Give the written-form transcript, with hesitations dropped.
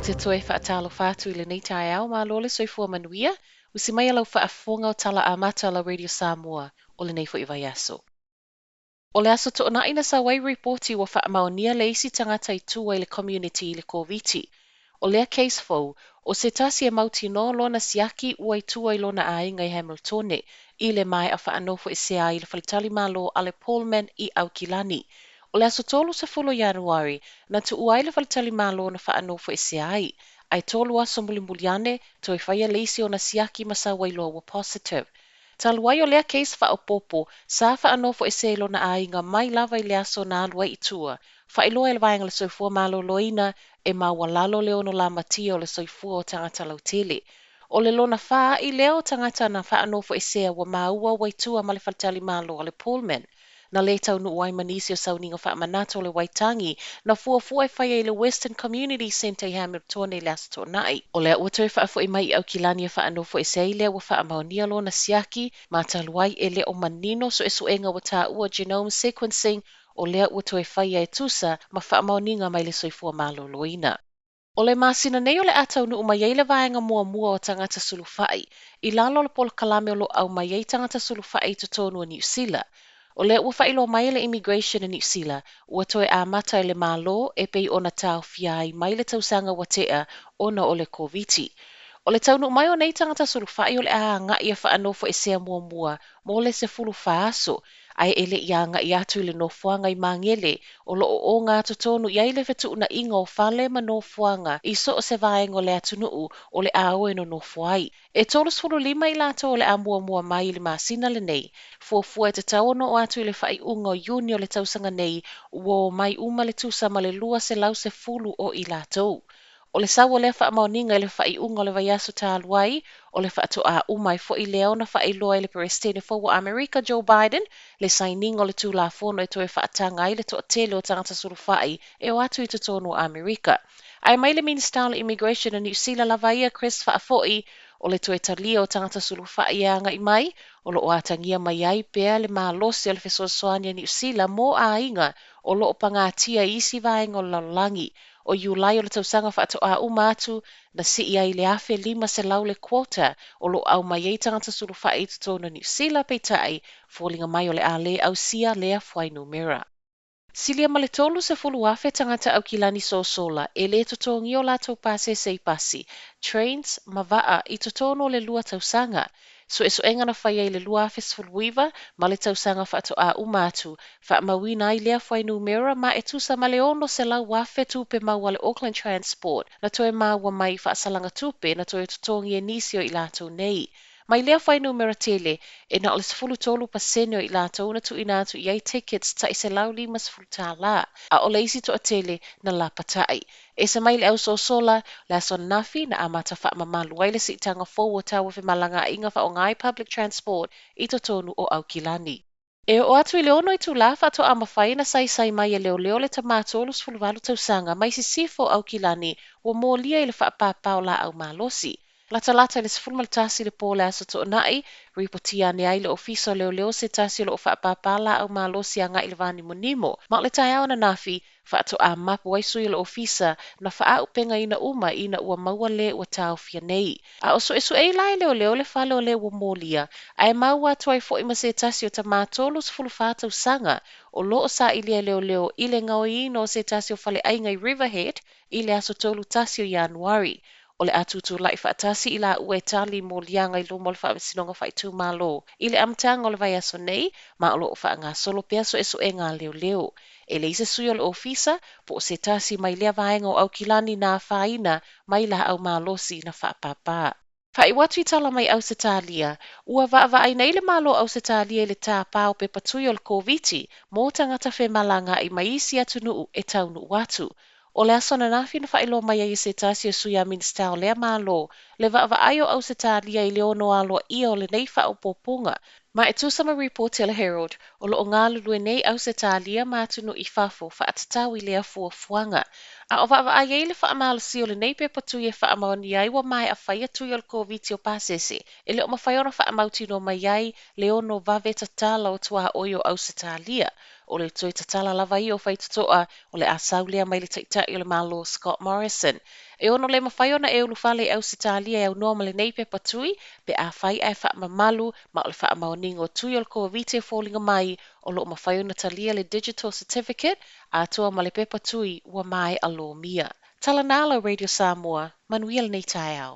te toe faatalofa atu i lenei taeao, malo le soifua manuia. Usi mai lau faafofoga o tala amata a la Radio Samoa o lenei foi vaiaso. O le aso Toonai na sau ai ripoti ua faamaonia le isi tagata i tua i le community i le Koviti. O lea case fou, o se tasi e mautinoa lona siaki ua i tua i lona aiga i Hamiltone i le maea faanofoesea ai i le faletalimalo a le Pullman i Aukilani. O le aso 30 o Ianuari, na tuua ai le faletalimalo na faanofoesea ai, ae 3 aso mulimuli ane, toe faia le isi ona siaki ma sau ai loa ua positive. Talu ai o lea case faaopoopo, sa faanofoesea i lona aiga mai lava i le aso na alu ai i tua. Faailoa e le Vaega o le Soifua Maloloina e maualalo le ono lamatia o le soifua o tagata lautele. O le lona faaai lea o tagata na faanofoesea ua maua ua i tua ma le faletalimalo a le Pullman. Na lē taunuu ai ma nisi o sauniga faamanatu o le Waitangi na fuafua e faia i le Western Community Centre i Hamiltone i le aso Toonai. O lea ua toe faafoi mai i Aukilani e faanofoesea ai lea ua faamaonia lona siaki, ma talu ai e le o manino suesuega ua taua genome sequencing, o lea ua toe faia e tusa ma faamaoniga mai le Soifua Maloloina. O le masina nei o le a taunuu mai ai le vaega muamua o tagata sulufai i lalo o le polokalame o lo o aumai ai tagata sulufai i totonu o Niu Sila. O lea ua faailoa mai e le Immigration a Niu Sila ua toe amata e le Malo e pei ona taofia ai mai le tausaga ua tea ona o le Koviti. O le taunuu mai o nei tagata sulufai o le a agai e faanofoesea muamua mo le 14 aso, ae e le i agai atu i le nofoaga i Magele o lo o ogatotonu i ai le fetuunaiga o fale ma nofoaga i so o se vaega o le atunuu o le a o e nonofo ai. E 35 i latou o le a muamua mai i le masina lenei. Fuafua e tatau ona oo atu i le faaiuga o Iuni o le tausaga nei, ua omai uma le tusa ma le 210 o i latou. O le sau o lea faamaoniga i le faaiuga o le vaiaso talu ai, o le faatoā uma ai foi lea ona faailoa e le Peresetene fou o Amerika Joe Biden le sainiga o le Tulafono e toe faataga ai le toatele o tagata sulufai e o atu i totonu o Amerika. Ae mai le Minisita o le Immigration a Niu Sila lava ia Chris Faafoi, o le toe talia o tagata sulufai e agai mai, o lo o atagia mai ai pea le malosi o le fesoasoani a Niu Sila mo aiga o lo o pagatia i isi vaega o le lalolagi. O Iulai o le tausaga faatoā uma atu na sii ai i le 1,500 le quota o lo o aumai ai tagata sulufai i totonu o Niu Sila, peitai, foliga mai o le a lē ausia lea fuainumera. Silia ma le 30,000 tagata Aukilani sosola e lē totogia o latou pasese i pasi, trains ma vaa i totonu o le 2 tausaga. Suesuega na faia i le 2019 ma le tausaga faatoā uma atu, faamauina ai lea fuainumera ma e tusa ma le 600,000 tupe maua a le Auckland Transport na toe maua mai i faasalaga tupe na toe totogi e nisi o i latou nei. Mai lea fuainumera tele, e na o le 13% o i latou na tuuina atu i ai tickets tai $150, a o le isi toatele na lapatai. Ese mai le au sosola, le aso ananafi na amata faamamalu ai le siitaga fou o tau o femalagaaiga faaaoga ai public transport i totonu o Aukilani. E oo atu i le 6 itulā faatoa mafai ona saisai mai e leoleo le tamā 38 tausaga mai sisifo o Aukilani ua molia i le faapāpā o laau malosi. Latalata i le 11 le po o le aso Toonai, ripotia ane ai le ofisa o leoleo se tasi o lo o faapāpā laau malosi agai i le vānimonimo. Ma o le taeao ananafi, faatoā mapu ai sui o le ofisa na faaaupegaina uma ina ua maua le ua taofia nei. A o suesueina la e leoleo le fale o le ua molia, ae maua atu ai foi ma se tasi o tamā 34 tausaga o lo o sailia e leoleo i le gaoiina o se tasi o faleaiga i Riverhead i le aso 31 o Ianuari. O le a tutulai faatasi i laua e tali moliaga i luma o le Faamasinoga Faaitumalo i le amataga o le vaiaso nei, ma o lo o faagasolo pea suesuega a leoleo. E leai se sui o le ofisa po o se tasi mai lea vaega o Aukilani na afaina mai laau malosi na faapāpā. Faaiu atu i tala mai Ausetalia, ua vaavaai nei le Malo o Ausetalia i le tāpā o pepa tui o le Koviti mō tagata femalagaai mai isi atunuu e taunuu atu. O le aso ananafi na faailoa mai ai e se tasi o sui a Minisita o lea Malo le vaavaai o Ausetalia i le ono aloaia o lenei faaopoopoga. Ma e tusa ma ripoti a le Herald, o lo o galulue nei Ausetalia ma atunuu i fafo faatatau i lea fuafuaga. A o vaavaai ai le faamalosia o lenei pepa tui e faamaonia ai ua maea faia tui o le Koviti o pasese, e le o mafai ona faamautinoa mai ai le ono vave tatala o tuaoi o Ausetalia. O le toe tatala lava ia o faitotoa o le a sau lea mai le Taitai o le Malo Scott Morrison. E ono le mafai ona e ulufale i Ausetalia e aunoa ma lenei pepa tui pe afai ae faamamalu ma o le faamaoniga o tui o le Koviti e foliga mai o lo o mafai ona talia le Digital Certificate atoa ma le pepa tui ua maea lomia. Tala na lau Radio Samoa, manuia lenei taeao.